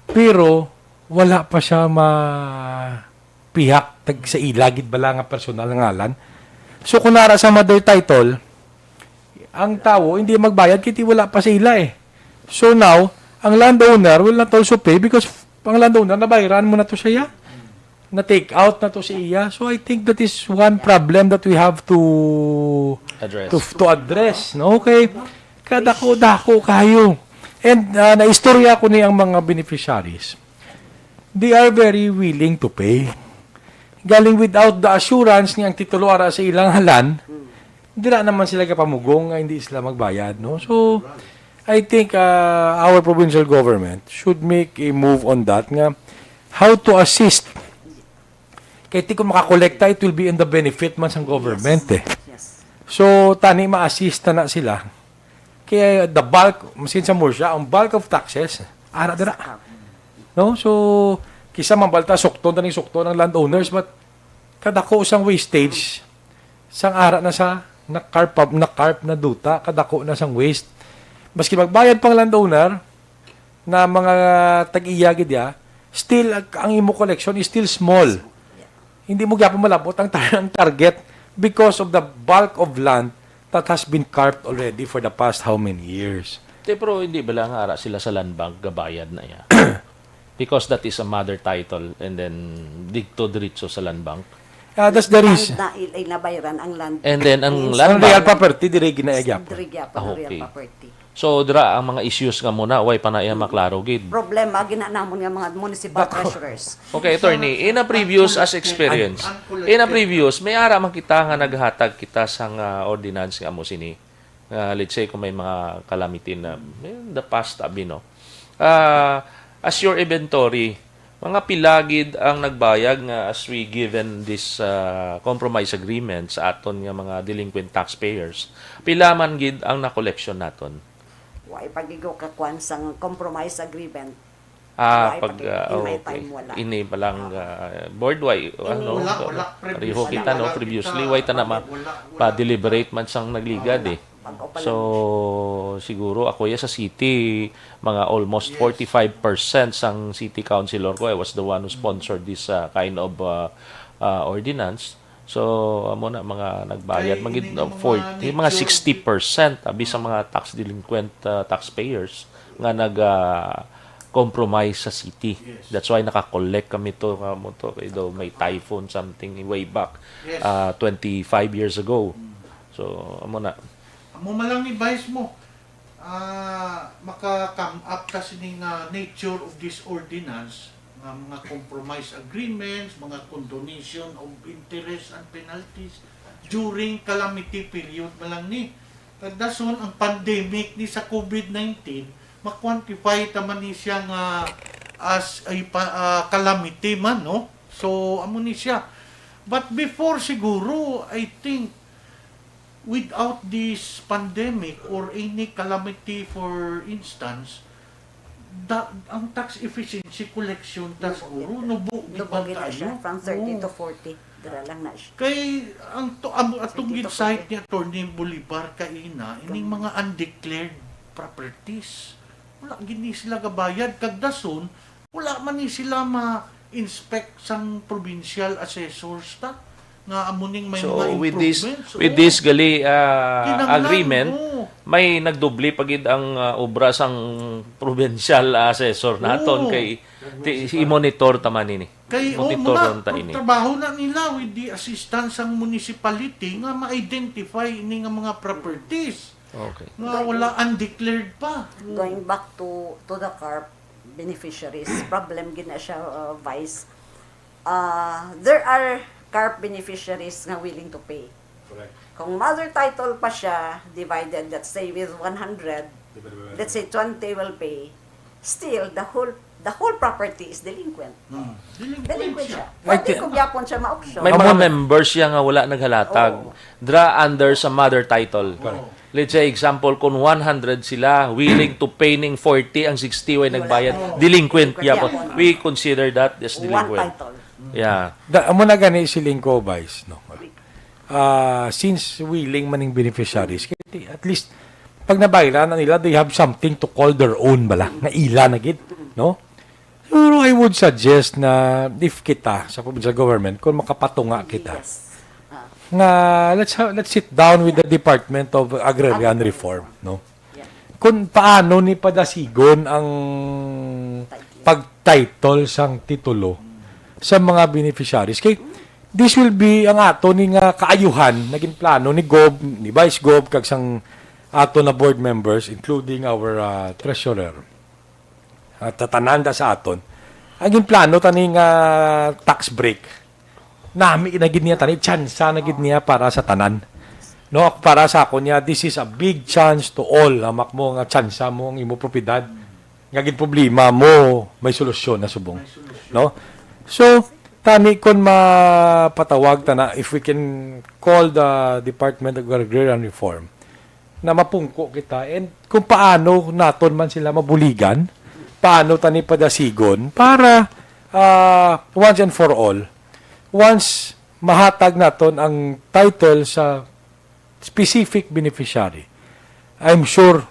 pero wala pa siya ma-, pihak tag sa ila gid bala nga personal nga ngalan. So, kung nara sa mother title, ang tawo hindi magbayad kay wala pa sa ila eh. So now, ang landowner will not also pay because ang landowner nabayran mo na to siya. Na-take out na to sa iya. So I think that is one problem that we have to Address. to, to address, no? Okay. Kadako-dako kayo. And, ah, naistorya ko ni ang mga beneficiaries. They are very willing to pay. Galing without the assurance ni ang titulo ara sa ilang halan, dira naman sila kapamugong nga hindi sila magbayad, no? So, I think, ah, our provincial government should make a move on that nga how to assist. Kay ti kung makakolekta, it will be in the benefit man sang government eh. Yes. So, tani ma-assist na sila. Kaya the bulk, masin sa Murcia, ang bulk of taxes, ara dira. No? So, kisa mambalta, sukton, tani sukton ang landowners, but kadako sang wastage, sang ara na sa na-carp, na-carp na duta, kadako na sang waste. Maski magbayad pang landowner, na mga tag-iya gid ya, still ang, ang imo collection is still small. Hindi mo gyapon malabot ang, tar- ang target because of the bulk of land that has been carped already for the past how many years. Te, pero hindi bala nga ara sila sa land bank gabayad na iya? Because that is a mother title and then dito diretso sa land bank. Ah, that's the reason. Land na il- ay nabayran ang land. And then ang Yes. land Ang real bank, property, diri ginaagyapan. Diri gyapon Ah, ang real okay. Property. So, dira ang mga issues nga muna, way pa na iya maklaro gid. Problema, gina namon nga mga municipal treasurers. Okay, attorney, in a previous as experience, in a previous, may ara man kita nga naghatag kita sang ah, ordinance nga amo sini. Nga, let's say, kung may mga calamity na in the past, abi, no? Ah, as your inventory, mga pila gid ang nagbayad nga as we given this ah, compromise agreement sa aton nga mga delinquent taxpayers? Pila man gid ang na-collection naton? Wa ipagigo ka kwan sang compromise agreement. Ah, Wala, pag pag- ah, in my okay. Time, wala. Ini pa lang ah, board wide, ano, Wala, so, wala. Pareho Previously, kita, no? wala Previously, kita, way ta na wala, ma- wala, wala. Pa-deliberate man sang nagligad eh. Pag-opa So, lang. Siguro ako ya sa city, mga almost Yes. forty-five percent sang city councilor ko, I was the one who sponsored this uh, kind of uh, uh, ordinance. So, amo na mga nagbayad, Kay magid ining uh, mga forty, mga nature- sixty percent abi sa mga tax delinquent uh, taxpayers nga nag uh, compromise sa city. Yes. That's why naka-collect kami to, nga mo to, kay daw may typhoon something way back Yes. uh, twenty-five years ago. So, amo na. Amo man lang ni vice mo. Ah, maka-come up ta sini nga nature of this ordinance, nga mga compromise agreements, mga condonation of interest and penalties during calamity period man lang ni. Kag dason ang pandemic ni sa COVID nineteen, ma-quantify ta man ni siya nga as a pa, ah, calamity man, no? So, amo ni siya. But before siguro, I think, without this pandemic or any calamity, for instance, da, ang tax efficiency collection ta siguro nubo Nubo gid na siya, kayo. from thirty Oo. To forty. Dira lang na siya. Kay ang to, ang atong Sige, gid-cite Doktor. Ni Attorney Bolivar kaina, ining mga undeclared properties, wala gid ni sila gabayad. Kag dason, wala man ni sila ma-inspect sang provincial assessors ta nga amo ning may So, mga with this, improvements. with Oo. this gali uh, Kinahanglan, agreement, oo. May nagdubli pa gid ang uh, obra sang provincial assessor naton Oo. Kay ti, i-monitor ta man ini. Kay o Monitor mga ta ini. Trabaho na nila with the assistance sang municipality nga ma-identify ini nga mga properties Okay. nga wala undeclared pa. Going back to to the carp beneficiaries, problem gid na siya, uh, Vice. Uh, there are CARP beneficiaries nga willing to pay. Correct. Kung mother title pa siya, divided, let's say, with one hundred, let's say, twenty will pay, still, the whole the whole property is delinquent. Delinquent siya. Pwede ko gyapon siya ma-auction. May mga members siya nga wala naghalatag. Oo. Dra under sa mother title. Correct. Let's say, example, kung one hundred sila, willing to pay ning forty, ang sixty way nagbayad, delinquent gyapon. We consider that as delinquent. One title. Yeah. Da, amo na gani siling ko, Vice, no? Ah, since willing man ning beneficiaries, kay at least, pag nabayran na nila, they have something to call their own bala, nga ila na gid, no? Pero I would suggest na if kita sa provincial government, kung makapatunga kita, nga let's ha-, let's sit down with the Department of Agrarian Reform, no? Kung paano ni padasigon ang pag-title sang titulo sa mga beneficiaries. Kay this will be ang ato ni nga kaayuhan, naging plano ni Gob, ni Vice Gob, kag sang ato na board members, including our, ah, treasurer. At tanan da sa aton. Ang ginplano tani nga tax break, nami na gid niya tani, tsansa na gid niya para sa tanan. No, para sa ako niya, this is a big chance to all. Hamak mo nga tsansa mo ang imo propiedad. Nga gid problema mo, may solusyon na subong. No? So, tani kon mapatawag ta na, if we can call the Department of Agrarian Reform, na mapungko kita, and kung paano naton man sila mabuligan, paano tani padasigon para, ah, once and for all, once mahatag naton ang title sa specific beneficiary, I'm sure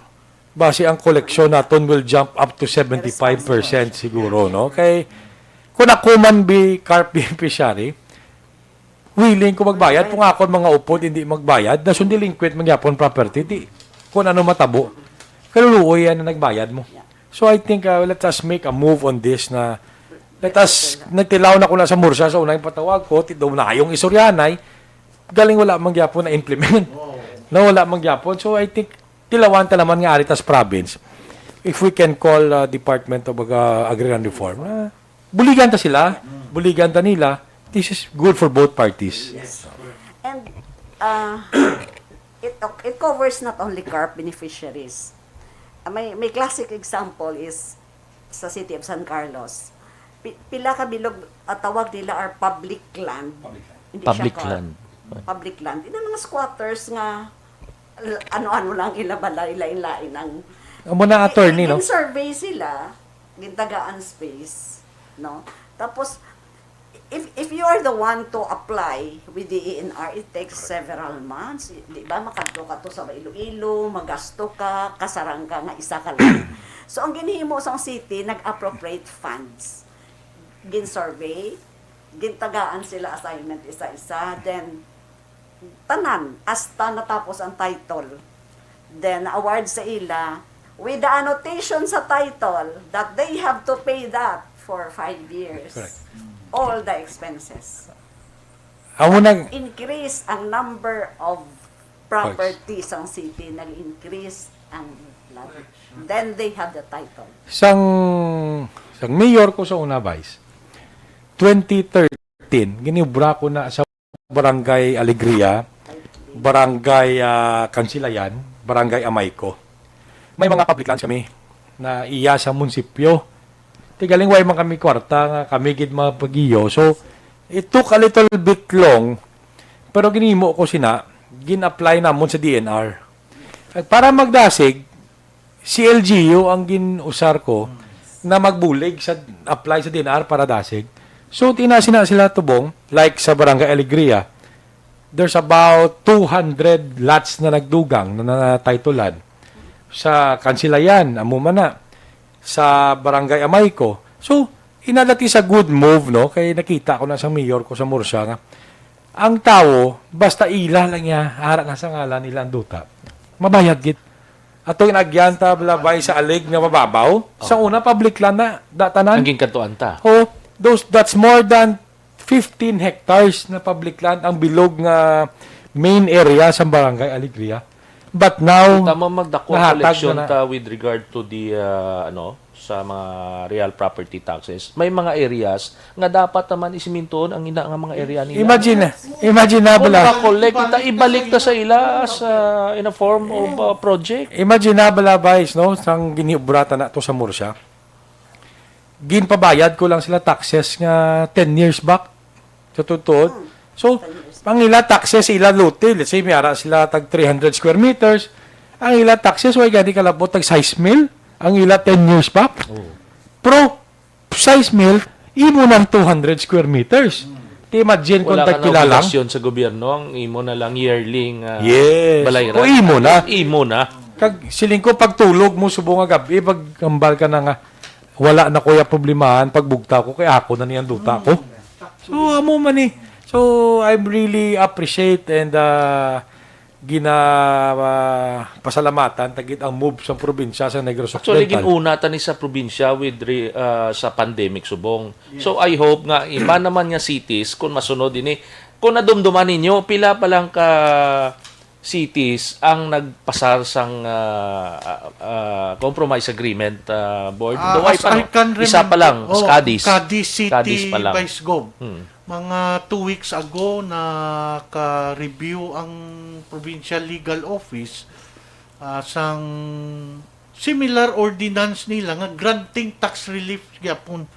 basi ang koleksyon naton will jump up to seventy-five percent siguro, no? Kay kung ako man bi CARP beneficiary, willing ko magbayad. Kung akon mga upod hindi magbayad, dason delinquent man gyapon property. Di, kung ano matabo, kaluluoy yan na nagbayad mo. So I think, uh, let us make a move on this na let us, nagtilaw na ko na sa Mursa sa unang patawag ko, ti daw na yung istoryahanay, galing wala man gyapon na implement. No, wala man gyapon. So I think tilawan ta naman nga ari tas province. If we can call, uh, Department of, uh, Agrarian Reform, uh, buligan ta sila, buligan ta nila. This is good for both parties. And, uh, it it covers not only CARP beneficiaries. Uh, may may classic example is sa City of San Carlos. Pi-, pila ka bilog, ah, tawag nila are public land. Public land. Hindi siya CARP. Public land. Public land. Ina mga squatters nga l-, ano-ano lang ila balay, lain-lain ang Amo na, attorney, no? Gin-survey sila, gintagaan space, no? Tapos, if if you are the one to apply with the A N R, it takes several months. Di ba, makadto ka to sa Iloilo, magasto ka, kasarang ka nga isa ka lang. So, ang ginhimo sang city, nag-appropriate funds. Gin-survey, gintagaan sila assignment isa-isa, then tanan, hasta natapos ang title. Then, award sa ila, with the annotation sa title that they have to pay that for five years. Correct. All the expenses. Amo na Increase ang number of property sang city, nag-increase ang lot. Then they have the title. Sang, sang mayor ko sa una, Vice, twenty thirteen, ginobra ko na sa Barangay Alegria, Barangay, ah, Kansilayan, Barangay Amayco. May mga public lands kami na iya sa munisipyo. Ti galing way man kami kwarta nga kami gid mapagiyo. So, it took a little bit long, pero ginhimo ko sina, gin-apply namon sa D N R. At para magdasig, si L G U ang gin-usar ko na magbulig sa apply sa D N R para dasig. So, tina sina sila tubong, like sa Barangay Alegria, there's about two hundred lots na nagdugang, na, na, na titulan. Sa Kansilayan, amo man na. Sa Barangay Amayco. So, ina, that is a good move, no? Kay nakita ko na sa mayor ko sa Murcia nga ang tawo, basta ila lang niya, ara na sa ngalan nila ang duta. Mabayad gid. Ato ginagyan ta, labay sa alig nga mababaw. Sa una, public land na, datanan. Ang ginkantuan ta. Oh, those, that's more than fifteen hectares na public land ang bilog nga main area sa Barangay Alegria. But now, Tama, magdako ang nahatag koleksyon na na. ta with regard to the, uh, ano, sa mga real property taxes. May mga areas nga dapat naman isimintuon ang ina nga mga area nila. Imagine, imaginable Kung ah. nakakollect kita, ibalik ta sa ila sa, in a form of uh, project. Imaginable ah, Vice, no? Sang giniubrata na to sa Murcia. Ginpabayad ko lang sila taxes nga ten years back. Sa totoo. So, ang ila taxes, ila lote, let's say, may ara sila tag three hundred square meters. Ang ila taxes, way gani kalabot, tag six mil. Ang ila ten years back. Pero, six mil, imo nang two hundred square meters. Ti imagine kung Wala ka na tagpila lang. Obligasyon sa gobyerno, ang imo na lang yearly nga Yes. balayran. O, imo na. Imo na. Kag siling ko, pagtulog mo, subong nga gab-i, pag-ambal ka na nga, wala na ko yung problemahan, pagbugta ko, kay ako na niyang duta ko. So, amo man eh. So, I really appreciate and uh, gina uh, pasalamatan tagit ang move sa probinsya sa Negros Actually, Occidental. Ginuna ta ni sa probinsya with re, uh, sa pandemic subong. So I hope nga iba naman nga cities kung masunod ini, kung nadumduman ninyo pila pa lang ka cities ang nagpasar sang uh, uh, uh, compromise agreement uh, board. Ah, Though ay as pa, I can isa pa remember, lang, oh, Cadiz. Cadiz City, Cadiz pa lang. Vice Gov. Hmm. Mga two weeks ago, naka-review ang Provincial Legal Office ah, sang similar ordinance nila nga granting tax relief gyapon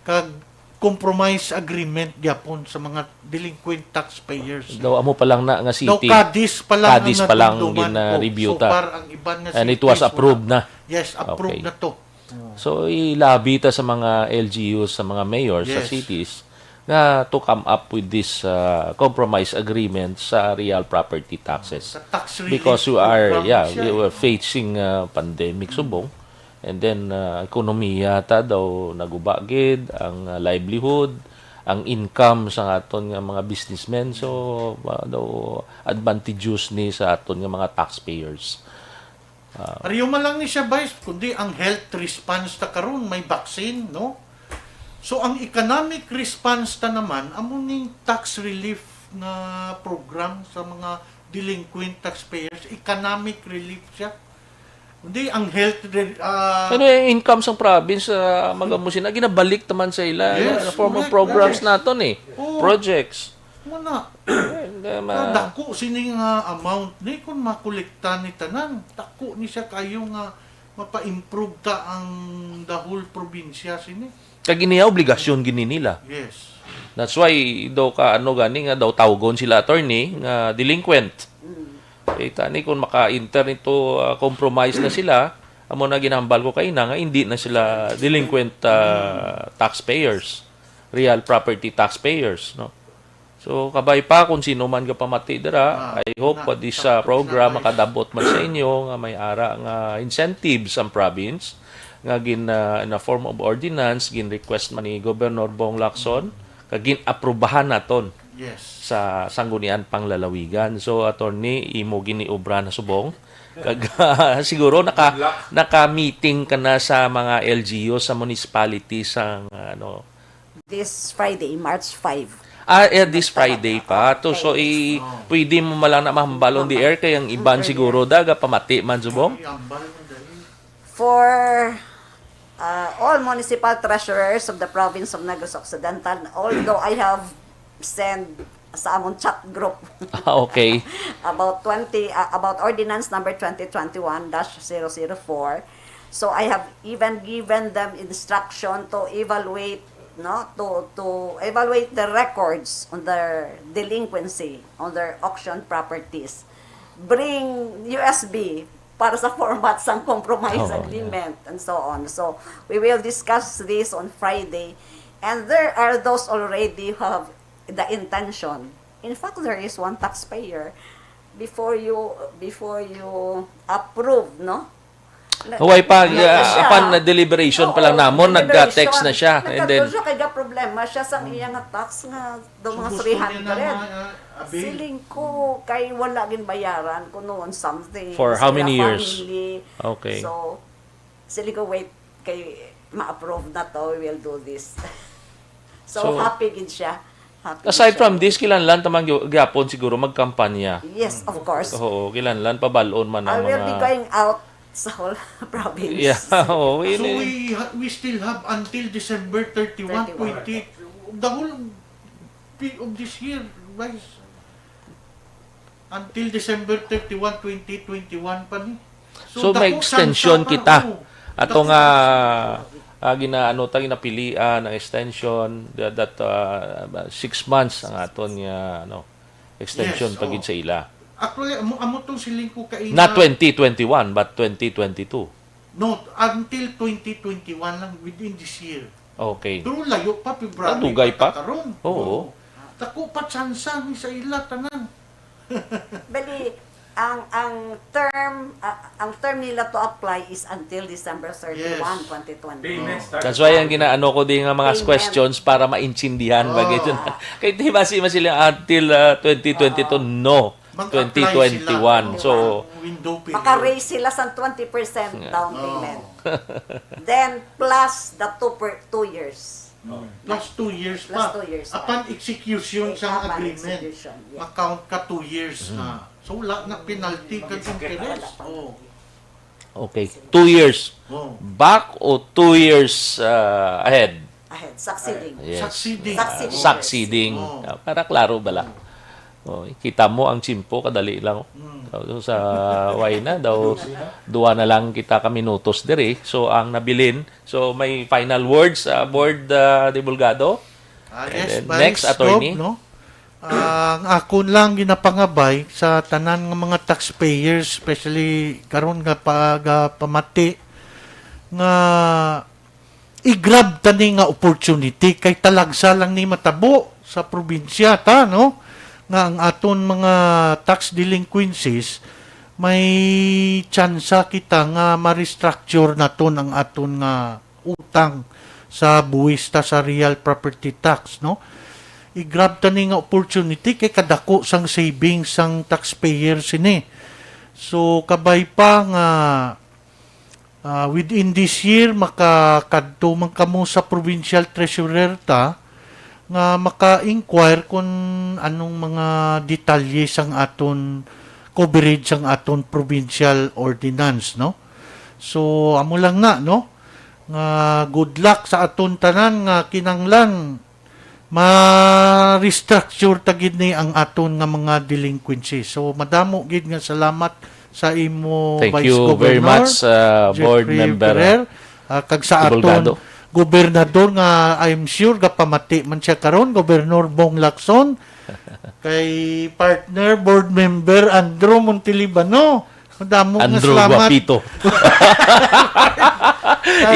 kag compromise agreement gyapon sa mga delinquent taxpayers. Daw amo pa lang na nga city. Daw Cadiz pa lang Cadiz ang pa lang natugduman ko. gina-review So ta. far, ang iban nga And it cities, was wala approved pa. Na. Yes, approved Okay. Na to. So, ilabi ta sa mga L G Us, sa mga mayors, sa Yes. cities, nga to come up with this uh, compromise agreement sa real property taxes. Sa tax relief Because we are, program yeah, siya, we eh. were facing uh, pandemic subong. And then, uh, ekonomiya ta daw naguba gid, ang uh, livelihood, ang income sa aton nga mga businessmen. So, uh, daw advantageous ni sa aton nga mga taxpayers. Pareho man lang ni siya, Vice, kundi ang health response ta karon may vaccine, no? So, ang economic response ta naman, amo ning tax relief nga program sa mga delinquent taxpayers, economic relief siya. Kundi ang health re- ah, Ano yung income sang province sa mga musina? Ginabalik naman sa ila. Yes, Yan, form of correct, programs correct. Naton eh. Oo. Projects. Muna, Eh, hindi ma- dako sini nga amount ni kung makolekta ni tanan. Dako ni siya kayo nga mapa-improve ta ang the whole probinsya sini. Kag iniya obligasyon gini nila. Yes. That's why daw ka ano gani nga daw tawgon sila attorney nga delinquent. Kita ni kung maka-enter nito uh, compromise na sila, amo na ginambal ko kaina nga hindi na sila delinquent uh, taxpayers, real property taxpayers, no. So kabay pa kung sino man gapamati dira, Ah, I hope na- pa this uh, program makadabot man sa inyo nga may ara nga incentives ang province nga gin uh, in a form of ordinance gin request man ni Governor Bong Lacson kag gin aprubahan naton Yes. sa Sanggunian Panglalawigan. So attorney, imo giniobra na subong. Kag uh, siguro naka naka-meeting ka na sa mga L G U sa municipality sa ano. This Friday, March five. Ah, eh, this Friday pa. To, so, i, pwede mo malang na mahambal on the air kay ang iban siguro daga pamati man subong. Ambal mo dali. For uh, all municipal treasurers of the province of Negros Occidental, although I have sent sa among chat group Ah, okay. about twenty uh, about ordinance number twenty twenty-one dash zero zero four, so I have even given them instruction to evaluate, no, to to evaluate the records on their delinquency on their auction properties, bring U S B para sa format sang compromise Oo, agreement and so on. So we will discuss this on Friday, and there are those already who have the intention. In fact, there is one taxpayer, before you before you approve, no? Na- Huway pa, na- uh, siya. Upon na deliberation pa lang Oo, namon, deliberation. nagka-text na siya. And then, Nagkadto siya kay problema siya sang iya nga tax nga daw So, mga gusto three niya na hundred. ma- ah, avail. Siling ko kay wala gin bayaran kuno on something. For Sa how iya many years? Family. Okay. So, siling ko, wait, kay ma-approve na to, we will do this. So, So, happy gid siya. Happy Aside siya. From this, kinahanglan ta man gy- gyapon siguro magkampanya. Yes, of course. Oo, kinahanglan pabalon man I ang will be mga going out sa whole province. Yeah, oh, So ini- we ha- we still have until December thirty-one, Thirty-one. twenty, the whole pi- of this year, guys. Until December thirty-one, twenty twenty-one pa ni. So, may dako extension chance pa, kita. oh. Ato Dako nga chance. ah, ginaano ta, ginapilian ang extension that, that uh, six months ang aton nga ano extension Yes, pa gid oh. sa ila. Actually, amo, amo tong siling ko kaina. Not twenty twenty-one but twenty twenty-two. No, until twenty twenty-one lang, within this year. Okay. Pero layo pa, February Dugay pa? Karon. Oo. Dako pa tsansa ni sa ila tanan. Bali, ang ang term ah, ang term nila to apply is until December thirty-one, Yes. twenty twenty. Payment start. That's why ang ginaano ko din nga mga Payment. Questions para maintindihan ba Oh. gid. Kay di ba si masila until uh, twenty twenty-two, no. Mag-apply twenty twenty-one. sila. So, Window period. Maka-raise sila sa twenty percent Yeah. down Oh. payment. Then, plus the two, per, two years. Plus two years Plus pa. two years pa. Upon execution sa Upon agreement, execution, yeah. ma-count ka two years na. So, wala na penalty kag interest. Oh. Okay. Two years Oh. back o two years uh, ahead? Ahead, succeeding. Yes. Succeeding. Succeeding. Succeeding. Oh. Ah, para klaro bala. Oh, kita mo ang tsimpo, kadali lang. Oh. Mm. So, sa Wayna daw, duwa na lang kita ka minutos diri. So, ang nabilin. So, may final words, uh, Board uh, Dibulgado? Ah, And yes, then, Vice next, attorney. Gov, no? Ah, ang akon lang ginapangabay sa tanan nga mga taxpayers, especially karon nga pagapamati, nga i-grab tani nga opportunity kay talagsa lang ni matabo sa probinsya ta, no? Nga ang aton mga tax delinquencies may tsansa kita nga ma-restructure naton ang aton nga utang sa buwis ta sa real property tax, no? I-grab tani nga opportunity kay kadako sang savings sang taxpayer sini. So, kabay pa nga ah, within this year, makakadto man kamo sa provincial treasurer ta nga maka-inquire kung anong mga detalye sang aton coverage sang aton provincial ordinance, no? So, amo lang na, no? Nga good luck sa aton tanan nga kinanglan ma-restructure ta gid ni ang aton nga mga delinquency. So, madamo gid nga salamat sa imo, Thank Vice you Governor very much, uh, Board Jeffrey Member Ferrer, ah, kag sa aton Dibulgado. gobernador nga I'm sure gapamati man siya karon, Governor Bong Lacson, kay partner Board Member Andrew Montelibano. Madamo nga Andrew salamat. Guapito.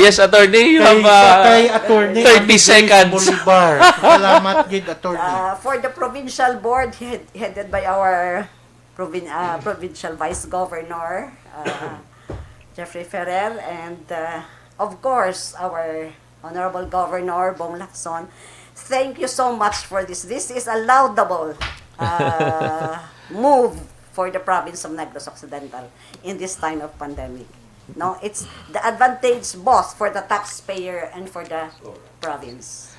Yes, attorney, you Kay, have uh, kay attorney thirty Amigoy seconds. Bolivar. Salamat gid, attorney. Uh, for the provincial board head, headed by our provin- uh, provincial vice governor, uh, Jeffrey Ferrer, and uh, of course our honorable governor Bong Lacson, thank you so much for this. This is a laudable uh, move for the province of Negros Occidental in this time of pandemic. No, it's the advantage both for the taxpayer and for the province.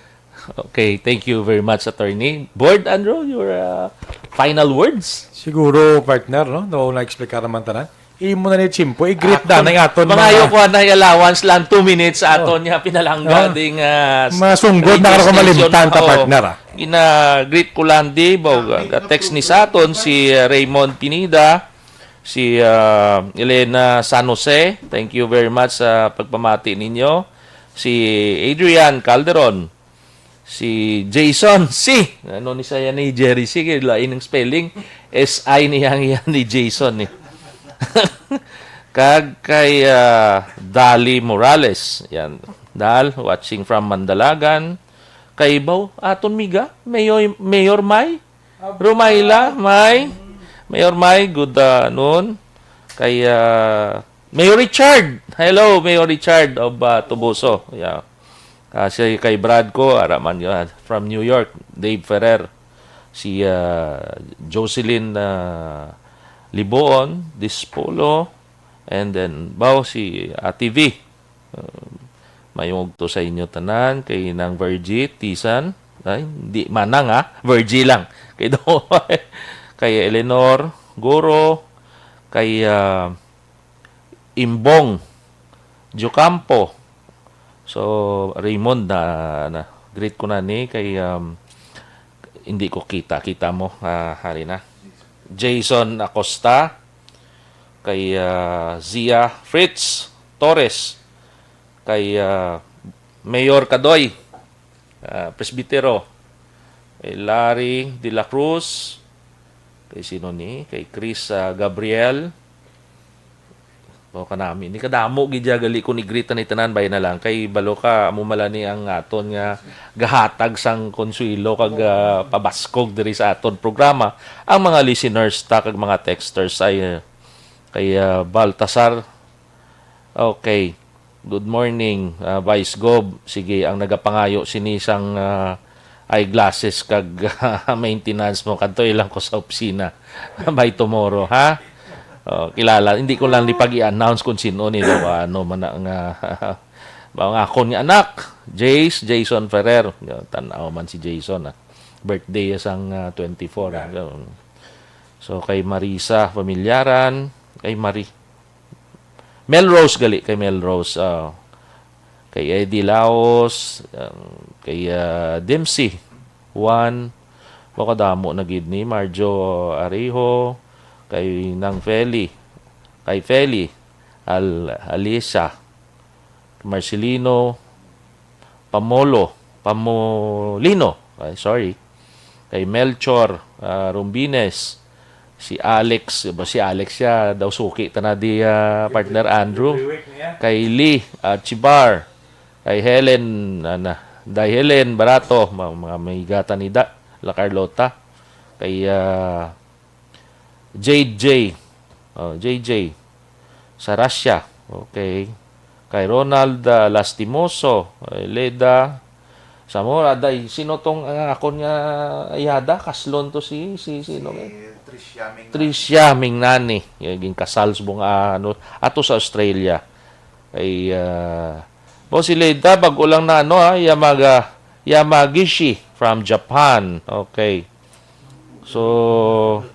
Okay, thank you very much, attorney. Board, Andrew, your uh, final words? Siguro, partner, no? No, na-explicar naman tanan. Imo na ni Chimpo, i-greet Aton- na na aton mga mga ayaw ko na allowance lang two minutes sa Oh. aton niya pinalangga Oh. ding uh, Masunggod na radio ako malimtan station. ta, Oo. partner, ah. Gina-greet ko lang di, ba, uh, text ni sa aton si uh, Raymond Pineda, si uh, Elena San Jose. Thank you very much sa pagpamati ninyo. Si Adrian Calderon, si Jason C. Ano ni saya ni Jerry C? Kay lain ang spelling. S I niya ang iya ni Jason eh. Kag kay ah, Dali Morales. Yan. Dal, watching from Mandalagan. Kay Baw, aton miga, Mayor, Mayor May. Rumaila, May. Mayor May, good ah, noon. Kay ah, Mayor Richard. Hello, Mayor Richard of ah, Toboso. Yeah. Ah, si kay Brad ko, ara man yun, ah, from New York, Dave Ferrer. Si ah, Jocelyn ah, Liboon, Dispolo, and then, baw, si Ate V. Uh, mayong ugto sa inyo tanan, kay Nang Virgie, Tisan, ay, di manang ha, Virgie lang. Kay daw, kay Eleanor, Guro, kay ah, Imbong Jocampo. So, Raymond, na, na greet ko na ni kay, um, hindi ko kita. Kita mo, ah, hari na. Jason Acosta, kay, ah, Zia Fritz Torres, kay, ah, Mayor Kadoy, ah, Presbitero, kay Larry de la Cruz, kay sino ni? Kay Chris, ah, Gabriel. O, kanami ni kadamo gid ya, gali ko ni greet ni tanan, bay na lang kay balo ka amo mala ni ang aton nga gahatag sang konsuelo kag, ah, pabaskog diri sa aton programa. Ang mga listeners ta kag mga texters ay, ah, kay, ah, Baltasar. Okay. Good morning, ah, Vice Gov. Sige, ang nagapangayo sini sang, ah, eyeglasses kag maintenance mo, kadto lang ko sa opisina by tomorrow, ha? Oh, kilala, hindi ko lang ni pag-i-announce kung sino ni daw, ano man na nga, ba, ang akon nga anak, Jace, Jason Ferrer. Tan-aw man si Jason, ah. Birthday sang, ah, twenty-four, ah. So, kay Marisa Familiaran, kay Marie Melrose gali, kay Melrose, ah, kay Eddie Laos, um, kay, ah, Dempsey Juan, makadamo na gid ni Marjo Arejo, kay Nang Feli, kay Feli, Al-, Alisa, Marcelino, Pamolo, Pamolino, ay, sorry, kay Melchor, ah, Rumbines, si Alex, ba si Alex siya, daw suki ta na di, ah, partner Andrew, kay Lee, ah, Chibar, kay Helen, ah, na, Day Helen Barato, mga, mga amigata ni Da, La Carlota, kay, ah, J J. Oh, J J. Sa Russia. Okay. Kay Ronald, ah, Lastimoso. Kay Leda Zamora. Day, sino tong, ah, akon nga ayada? Kaslon to si, si, sino Si kay? Tricia Mingnani. Tricia Mingnani. Yung kasal subong, ah, ano, ato sa Australia. Kay, ah, Boss Leda, bago lang na, ano, ah, Yamaga, Yamagishi from Japan. Okay. So,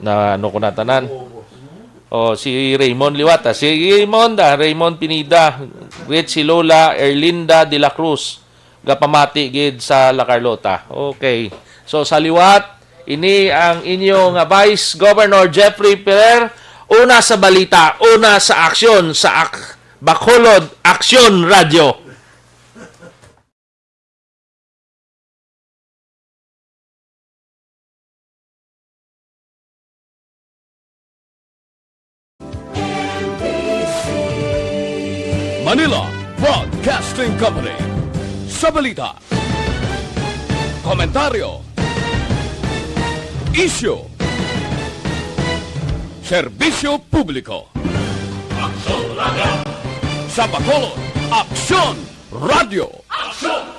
na ano ko na tanan. Oh, si Raymond liwat, ah. Si Raymond, ah, Raymond Pineda, greet si Lola Erlinda de la Cruz, gapamati gid sa La Carlota. Okay. So, sa liwat, ini ang inyo nga Vice Governor Jeffrey Ferrer, una sa balita, una sa aksyon, sa Ak-, Bacolod Aksyon Radio. Manila Broadcasting Company. Sa balita, komentaryo, isyu, serbisyo publiko. Aksyon Radio. Sa Bacolod, Aksyon Radio. Aksyon